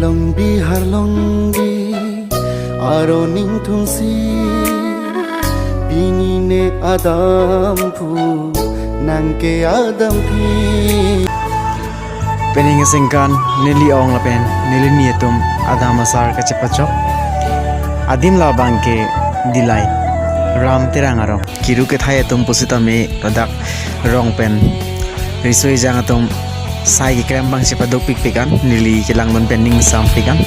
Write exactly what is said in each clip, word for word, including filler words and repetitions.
Long Bihar longbi aro ningthumsi, pini ne adam phu, nang ke adam phi. Pini ngesengkan neli ong lapen neli ni atum adam asar kachepachok. Adim labang ke Dillai, Ram Terang arong. Kiru kethai atum pusitame ladak rong pen riso ejang atum sai keklem abang chepaduk pikpik an, neli kelangdun pen ning sampik an.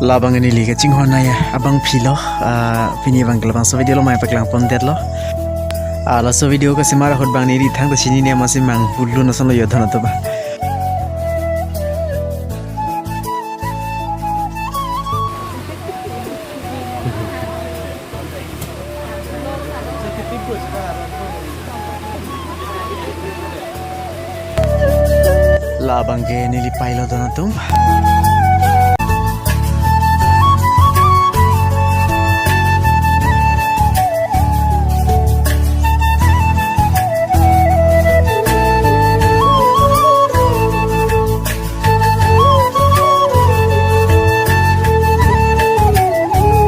Labang neli kachinghon nai abang philo, ah, pini abang ke labangso video along mai paklang pondetlo. Ah, laso video kasemar ahut abang neli thangta chini ne masi mang pulun ason lo yo thon atum ba. Labang ke neli pailo don atum.